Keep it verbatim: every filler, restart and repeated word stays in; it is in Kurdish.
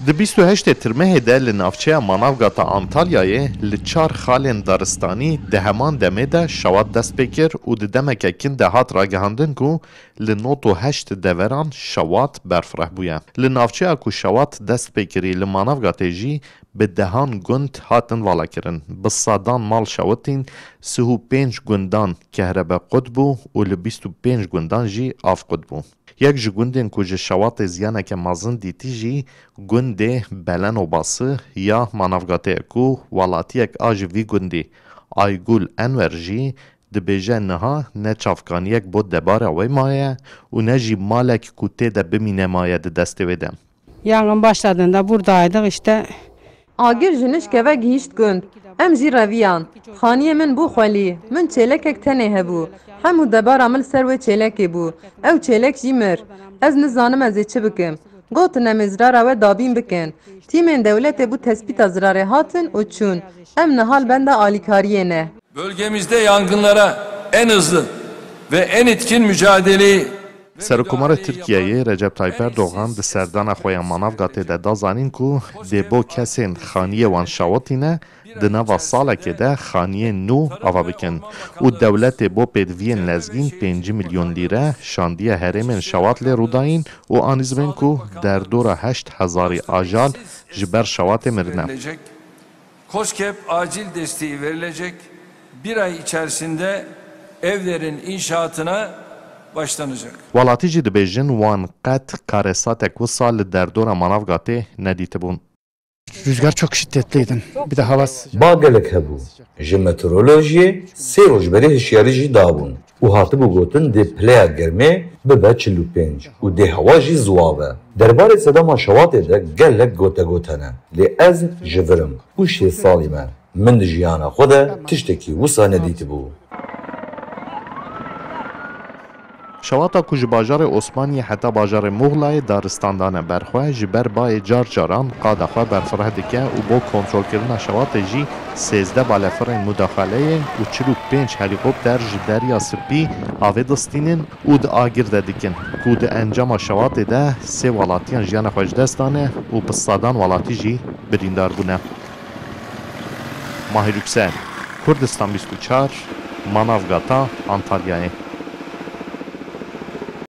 Di bîst û heştê Tirmehê de li navçeya Manavgata Antalyayê li çar xalên daristanî di heman demê de şewat dest pê kir û di demeke kin de hat ragihandin ku li nod û heşt deveran şewat berfireh bûye. Li navçeya ku şewat dest pê kirî li Manavgatê jî bi dehan gund hatin valakirin. Bi sedan mal şewitîn, sih û pênc gundan kehrebe qut bû û li bîst û pênc gundan jî av qut bû. Yek ji gundên ku ji şewatê ziyaneke mezin dîtî jî gundê Belenobası ya Manavgatê ye ku welatiyek a ji vî gundî Aygul Enwer jî dibêje niha ne çavkaniyek bo debara wê maye û ne jî malek ku tê de bimîne maye di destê wê de. Yangın başladığında buradaydık işte. Agir ji nişke ve gihîşt gund. Em jî reviyan. Xaniyê min bû xwelî. Min çêlekek tenê hebû. Hemû debara min li ser wê çêlekê bû. Ew çêlek jî mir. Ez nizanim ez ê çi bikim. Gotin em ê zirara we dabîn bikin. Tîmên dewletê bo tespîta zirarê hatin û çûn. Em niha li benda alîkariyê ne. Bölgemizde yangınlara en hızlı ve en etkin mücadeleyi Serokkomara Tirkiyeyê Recep Tayyip Erdogan di serdana xwe ya Manavgatê de da zanîn ku dê bo kesên xaniyê wan şewitîne, di nava salekê de xaniyên nû ava bikin û dewletê bo pêdiviyên lezgîn pêncî milyon lîre şandiye herêmên şewat lê rûdayîn û anî zimên ku derdora heşt hezarî ajal ji ber şewatê mirine. KOSGEB acil desteği verilecek. Bir ay içerisinde evlerin inşaatına başlanacak. Welatî jî dibêjin wan qet karesatek wisa li derdora Manavgatê nedîtibûn. Rüzgar çok şiddetliydi. Bir de hava s- Ba gelek hebû. Ji meteorolojiyê sê roj berê hişyarî jî dabûn û hatibû gotin dê pileya germê bibe çil û pênc û dê hewa jî ziwa be. Derbarê sedema şewatê de gelek gotegot hene, lê ez ji vir im û şêst salî me. Min di jiyana xwe de tiştekî wisa nedîtibû. Şewata ku ji bajarê Osmaniyê heta bajarê Muxlayê daristan dane ber xwe, ji ber bayê car caran qada xwe berfireh dike û bo kontrolkirina şewatê jî sêzdeh balefirên mudaxaleyê û çil û pênc helîkopter ji Derya Spî avê distînin û di agir de dikin, ku di encama şewatê de sê welatiyan jiyana xwe ji dest dane û bi sedan welatî jî birîndar bûne. Mahir Yüksel, Kurdistan bîst û çar, Manavgata Antalyayê.